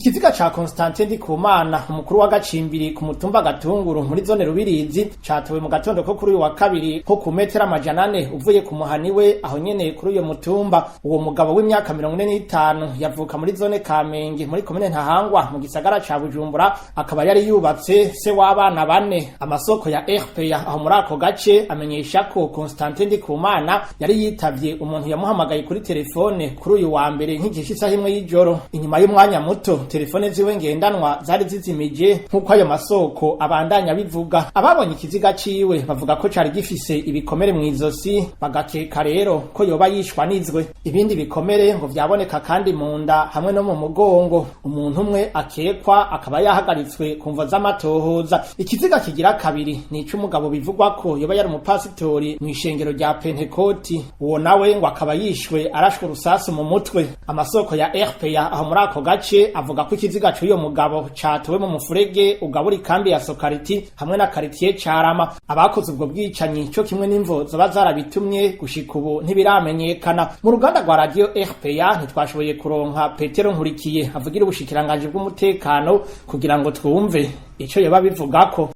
Ikiziga ca Constantin Ndikumana, umukuru wa Gacimbiri ku mutumba Gatunguru muri zone Rubirizi, catowe mu gatondo ko kuri uyu wa kabiri ko ku metero 400 uvuye ku muhani we aho nyene kuri uyo mutumba. Uwo mugabo w'imyaka 45 yavuka muri zone Kamenge muri komine Ntahangwa mu gisagara ca Bujumbura, akaba yari yubatse, se w'abana bane. Amasoko ya RPA aho muri ako gace amenyesha ko Constantin Ndikumana yari yitavye umuntu yamuhamagaye kuri telefone kuri uyu wa mbere nk'igihe c'isaha 1 y'ijoro. Inyuma y'umwanya muto telefone ziwe ngendanwa zari zizimije, nk'uko ayo masoko abandanya bivuga. Ababonye ikiziga ciwe bavuga ko cari gifise ibikomere mw'izosi, bagakeka rero ko yoba yishwa nizwe. Ibindi bikomere ngo vyaboneka kandi mu nda hamwe no mu mugongo. Umuntu umwe akekwa akaba yahagaritswe ku mvo z'amatohoza. Ikiziga kigira kabiri ni ic'umugabo bivugwa ko yoba yari umupasitori mw'ishengero rya Pentekoti. Uwo nawe ngo akaba yishwe arashwe urusasu mu mutwe. Amasoko ya RPA aho muri ako gace avuga ko ikiziga c'uyo mugabo catowe mu mufurege ugabura ikambi ya Sokariti hamwe na karitiye Carama. Abakoze ubwo bwicanyi co kimwe n'imvo zoba zarabitumye gushika ubu ntibiramenyekana. Mu ruganda rwa radio RPA ntitwashoboye kuronka Petero Nkurikiye avugira ubushikiranganji bw'umutekano kugira ngo twumve ico yoba bivugako.